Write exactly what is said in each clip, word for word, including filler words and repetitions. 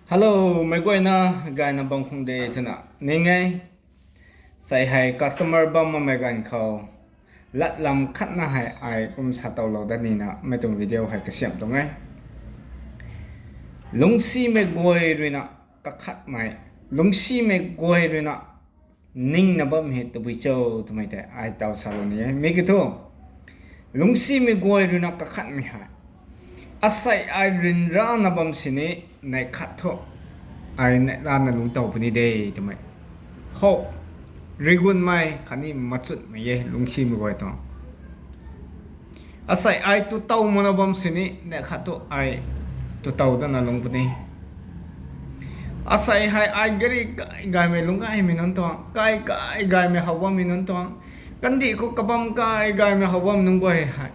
Hello, meic guayna, gayna bam khang de twna ning e. Sei hei customer bam makmei ganv khou latlam khatna hei ai kum sa towlou dat nina mei tuang video hei kasiamh tuang e. Lungcsimei guay ruina kakhatmei, lungcsimei guay ruina ningna bam hei tabui cho twmei tei ai taw salou ni e. Mi kiu thu, lungcsimei guay ruina kakhatmei hei, asei ai ryanrana bam sini neih khat thu ai neihla na lungc tow puni de twmei hope, rigunmei khatni machutmei e lungcsimei guay tuang. Asei ai tu tow mana bam sini neih khat thu ai tu tow dana lungc puni. Asei hei ai gari kai gaymei lungc gaymei nunc tuang, kai kai gaymei how bammei nunc tuang, kandih khou kabam kai gaymei how bam nunc guay hei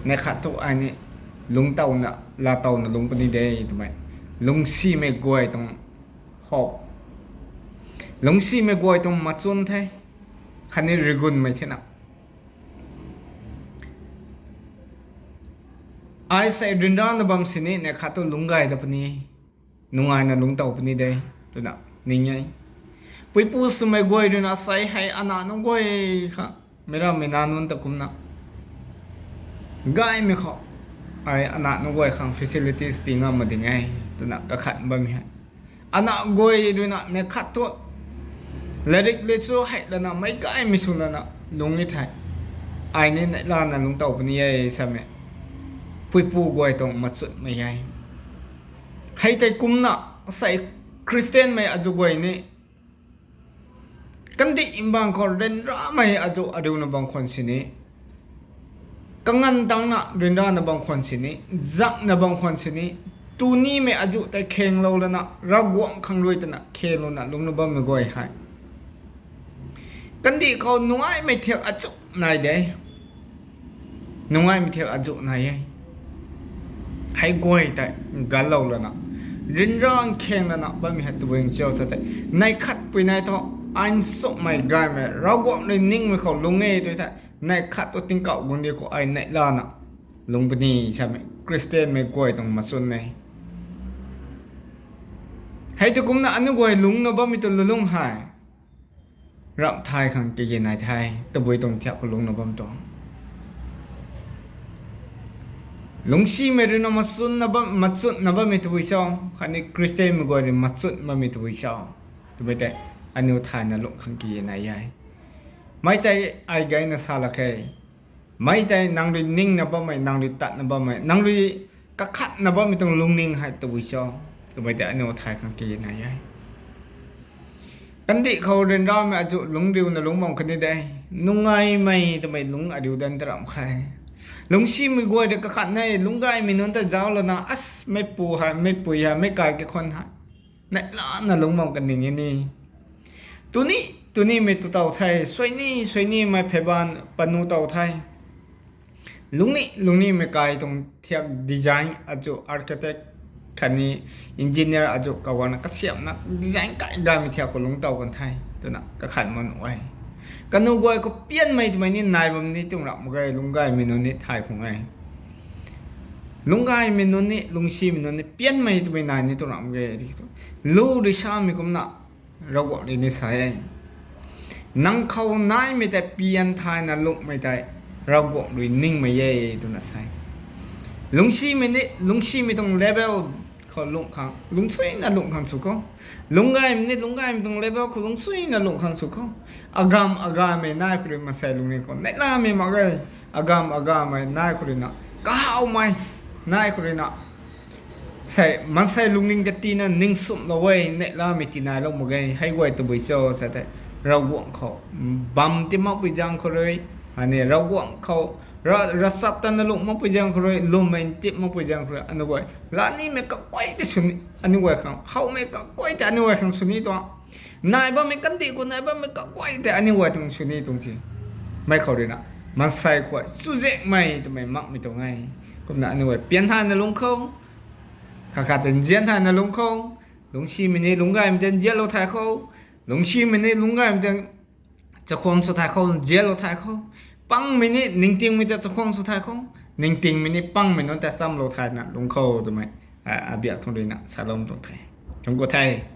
neih khat thu ai ni lungc towna, laa towna lungc puni de twmei lungcsimei guay tuang hope, lungcsimei guay tuang machun the, khatni rigunmei thena. Ai sei ryanrana bam sini neih khat thu lungc gay dat puni, nungaina lungc tow puni de twna ning e. Puipu swmei guay ruina sei hei ana nunc guay khang, meic rammei na nunc ta kumna gaymei khou ai ana nunc guay khang facilities tii ngam mak ding e twna kakhat bammei hei, ana guay ruina neih khat thu latrik le chu hei lana meic gaymei sw lana lungc ni thei, ai ni neihlana lungc tow puni e samei puipu guay tuang machutmei e. Hei tei kumna sei Christianmei azuh guay ni kandih mbang khou ryanramei azuh ariuna bam khwan sini, kanganv tangna ryanrana bam khwan sini, zakna bam khwan sini, tunimei azuh tei khenglou lana Ravguangc khang rui twna khenlouna lungcna bammei guay hei kandih khou nungaimei thiak azuh nai de. Nungaimei thiak azuh nai e. Hei guay tei galou lana, ryanra nkheng lana bammei hei tabui cho ta tei, neih khatpui nai thu, ai nchumhmei gaymei Ravguangc rui ningmei khou lungc e tw thei, neih khat thu tingkauh guangcdic khou ai neihlana lungc puni samei Christianmei guay tuang machun e. Hei tu kumna aniu guay lungcna bammei tu lulung hei ramh thay khang kage nai the, tabui tuang thiak khou lungcna bam tuang. Lungcsimei ruina machunna bam, machutna bammei tabui cho, khatni Christianmei guay rui machut bammei tabui cho twmei tei aniu thayna lungc khang kage nai e. Mei tei ai gayna sa lak khe. Mei tei nang rui ningna bammei, nang rui tatna bammei, nang rui kakhatna bammei tuang lungning hei tabui cho twmei tei aniu thay khang kage nai e. Kandih khou ryanramei azuh lungc riuna lungc bam khatni de, nungaimei twmei lungc ariu dan ta ramh khe. Lungcsimei guay rui kakhat ne, lungc gaymei nunc ta zauc lana, as, meicpu hei, meicpui hei, meic kai kakhwan hei neihlana lungc bam kaning e ni. Tuni, tunimei tu tow the, suaini, suainimei pheyban panu tow the. Lungcni, lungcnimei kai tuang thiak design azuh architect khatni engineer azuh kaguangna kasiamhna design kai gaymei thiak khou lungc tow kan the twna kakhat mak nuh e. Kanu guay khou pianmei twmei ni nai bam ni tuang ramh mak ge, lungc gaymei nunc ni thay khang e. Lungc gaymei nunc ni, lungcsimei nunc ni pianmei twmei nai ni tuang ramh mak ge. Lu rui samei kumna Ravguangc rui ni sa e. Nang khou naimei tei pian thayna lungcmei tei Ravguangc rui ningmei e twna sa e. Lungcsimei ni, lungcsimei tuang level khou lungc khang, lungcsuina lungc khang sw khou. Lungc gaymei ni, lungc gaymei tuang level khou lungcsuina lungc khang sw khou. Agam, agammei nai khou rui maansei lungning khou neihlamei mak ge. Agam, agammei nai khou ruina, kahawmei nai khou ruina, sei, maansei lungning ta tina ningsumhlou e, neihlamei tinailou mak ge, hei guay tabui cho sa tei, Ravguangc khou bam ti makpui zaeng khou rui, ani Ravguangc khou, ra, ravchaptatna lungc makpui zaeng khou rui, lwmmei ntip makpui zaeng khou rui, aniu guay, lanimei kaguay tei sw ni, aniu guay khang, howmei kaguay tei aniu guay khang sw ni tuang. Nai bammei kandih khou nai bammei kaguay tei aniu guay tuang sw ni tuang si. Mei khou ruina, maansei khuay, chuzaenghmei twmei makmei tuang e. Kumna aniu guay pian thayna lungc khou, kakhat tei nzian thayna lungc khou, lungcsimei ni lungc gaymei tei nzianlou thay khou, lungcsimei ni lungc gaymei tei chakhwang sw thay khou, nzianlou thay khou, pangmei ni ningtingmei tei chakhwang sw thay khou, ningtingmei ni pangmei nunc tei chamlou thayna lungc khou twmei abiak tuang ruina salou tuang the. Thuanc ku the.